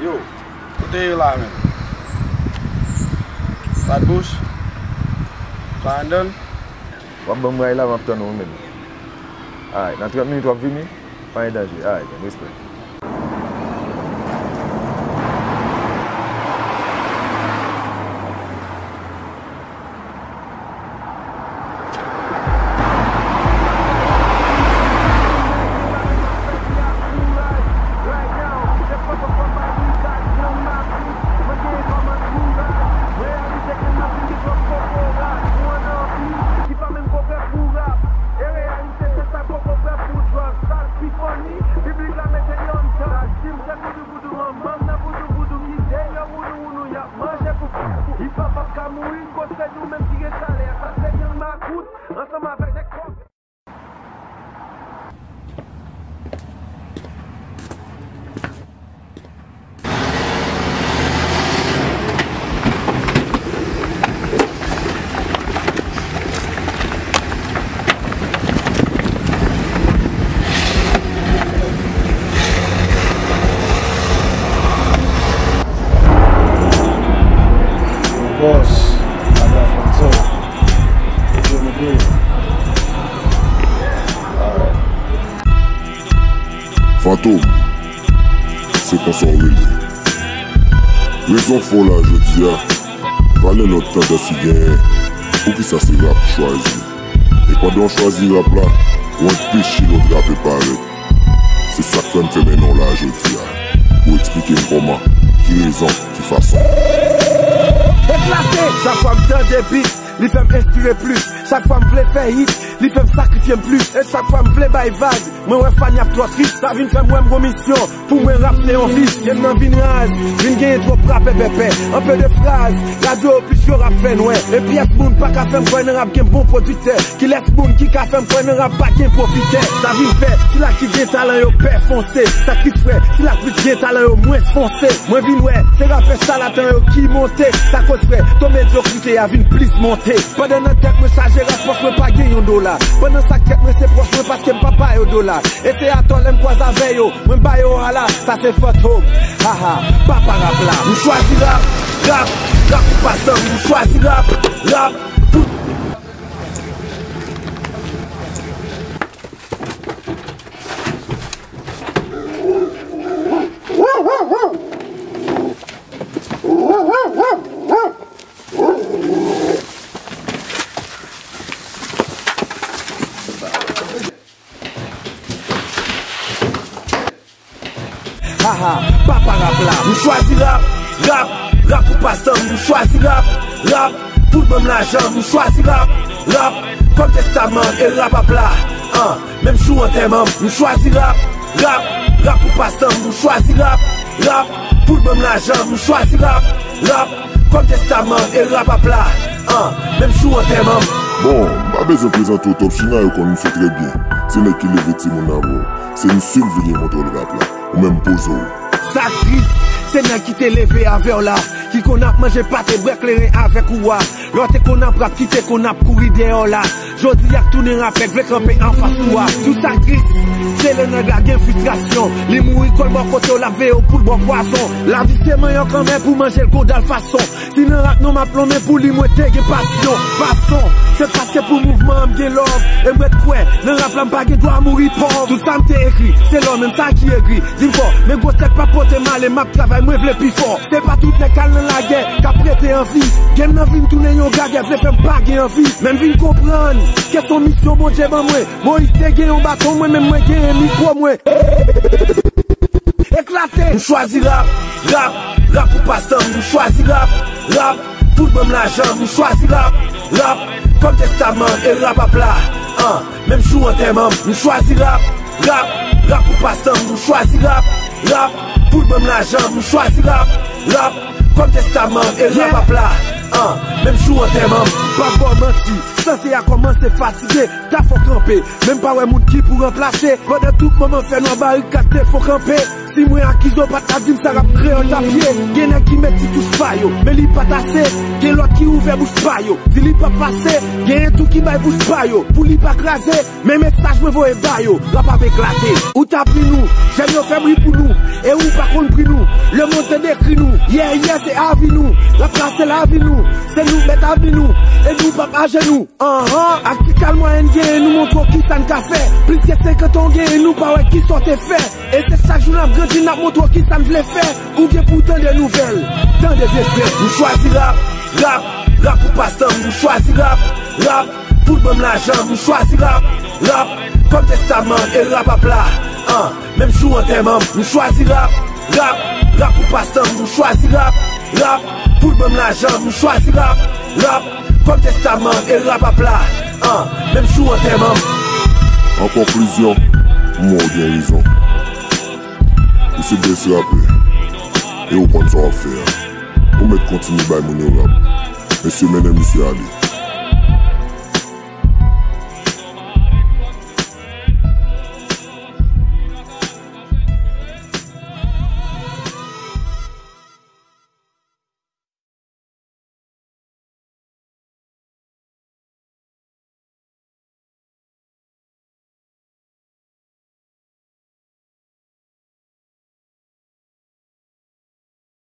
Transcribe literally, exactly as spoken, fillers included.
Yo, kote ye la menm? Flatbush? Clarendon? W ap ban m ray la, m ap tann ou, men. Alright, nan trant minit w ap vini? Pa gen danje. Alright, men, respè. Manman nan voodoo voodoo ki deyò wounou wounou y ap manje pou pou. Hip hop ap ka mouri, kote nou menm ki gen chalè a, sa se gang makout, ansanm avèk nèg kòve. Bòs, Abra Fantom. Fantom, se konsa w rele. Rezon fè w la jodi a, valè lòt tandans ki genyen, poukisa se rap ou chwazi? E pandan w chwazi rap la, ou anpeche lòt rapè parèt. Se sa k fè m fè mennen w la jodi a, pou w eksplike m kòman, ki rezon, ki fason. Eklate! Chak fwa m tande beat, li fè m enspire plis. Chak fwa m vle fè hit, li fè m sakrifye m plis. E chak fwa m vle bay vag, mwen wè fan y ap twò tris. Sa vin fè m wè m gon misyon. Pou mwen rap se yon vis, game nan vin raz, vin genyen twòp rapè pèpè. Anpe de fraz, radyo yo plis yo rap fè nwè. E pyès moun pa ka fè m kwè nan rap gen bon pwodiktè. Kilès moun ki ka fè m kwè nan rap pa gen pwofitè? Sa vin fè, sila ki gen talan yo pè fonse. Sa ki fè, sila ki gen talan yo mwens fonse. Mwen vin wè, se rapè chalatan yo ki monte. Sa koz fè, to medyokrite a vin plis monte. Pandan nan tèt mwen chaje rap, pòch mwen pa gen yon dola. Pandan sa k tèt mwen se pòch mwen paske m pa ba yo dola. E se atò lè m kwaze avè yo, mwen ba yo hala, sa se Fantom. Haha, papa rap la. M chwazi rap, rap, rap pou pasan m. M chwazi rap, rap pou. Haha, papa rap la. M chwazi rap, rap, rap pou pasan m. M chwazi rap, rap, pou l ban m lajan. M chwazi rap, rap, kòm testaman e rap ap la. An, menm jou antèman m. M chwazi rap, rap, rap pou pasan m. M chwazi rap, rap, pou l ban m lajan. M chwazi rap, rap, kòm testaman e rap ap la. An, menm jou antèman m. Bon, m pa bezwen prezante w, Top China yo konn misye trè byen. Se nèg ki leve timoun nan bò. Se misye m vle gen kontwòl rap la. Ou menm poze w. Sa k tris, se nèg ki te leve avè w la, ki konn ap manje pate bwè kleren avèk ou a. Lè w te konn ap rap, ki te konn ap kouri dèyè w la. Jodi a k tounen rapè k vle kanpe anfas ou a. Tou sa k tris, se lè nèg la gen fristrasyon. Li mouri kò l bò kote w, l ap veye w pou l ba w pwazon. Lavi se manyòk anmè pou manje l gon dal fason. Si nan rap non m ap lonmen pou li mwen te gen pasyon. Fason, se paske pou mouvman an m gen love. E m ret kwè, nan rap la m pa gen dwa mouri pòv. Tout sa m te ekri, se lò menm sa ki egri. Di m fò, men gwo tèt pa pote m ale, m ap travay, mwen vle pi fò. Se pa tout nèg k al nan lagè k ap rete an vi. Game nan vin tounen yon gagè, vle fè m pa gen anvi. Men m vin konprann ke se yon misyon Bondye ban mwen. Moyiz te gen yon baton, mwen menm mwen genyen mikwo mwen. Eklate! M chwazi rap, rap, rap pou pasan m. M chwazi rap, rap, pou l ban m lajan. M chwazi rap, rap, kòm testaman e rap ap la. An, menm jou antèman m. M chwazi rap, rap, rap pou pasan m. M chwazi rap, rap, pou l ban m lajan. M chwazi rap, rap, kòm testaman e rap ap la. An, menm jou antèman m. Pa ba w manti, sante a kòmanse fatige. Ta fò kanpe, men m pa wè moun ki pou ranplase. Pandan tout moman fènwa barikad te fò kanpe. Si mwen akize w pa t ka di m sa rap kreyòl t ap ye. Gen nèg ki met ti touch pa yo, men li pa t ase. Gen lòt ki ouvè bouch pa yo, di li p ap pase. Genyen tou ki bay bouch pa yo, pou li pa kraze. Men mesaj mwen voye ba yo, rap ap eklate. Ou t ap vin ou, Jèn yo fè bri pou nou, e ou pa konn pri nou. Lemonn te dekri nou, yè, yè, se avi nou. Rap la, se lavi nou, se nou mèt avni nou, e nou p ap ajenou. Anhan, ak ti kal mwayèn genyen, nou montre w kisa n ka fè. Plis ke senkant an w genyen, nou pa wè kisa w te fè. E se chak jou n ap grandi, n ap montre w kisa n vle fè. Ou gen pou w tande nouvèl, tande defèt. M chwazi rap, rap, rap pou pastan m. M chwazi rap, rap, pou l ban m lajan. M chwazi rap, rap, kòm testaman. E rap ap la, an, menm jou antèman m. M chwazi rap, rap, rap pou pastan m. M chwazi rap, rap, pou l ban m lajan. M chwazi rap, rap, kòm testaman. E rap ap la, an, menm jou antèman m. An konklizyon, m wè w gen rezon. Ou se best rapè, e ou konn sa w ap fè a. Ou mèt kontinye bay moun yo rap. Mesye, mennen misye ale.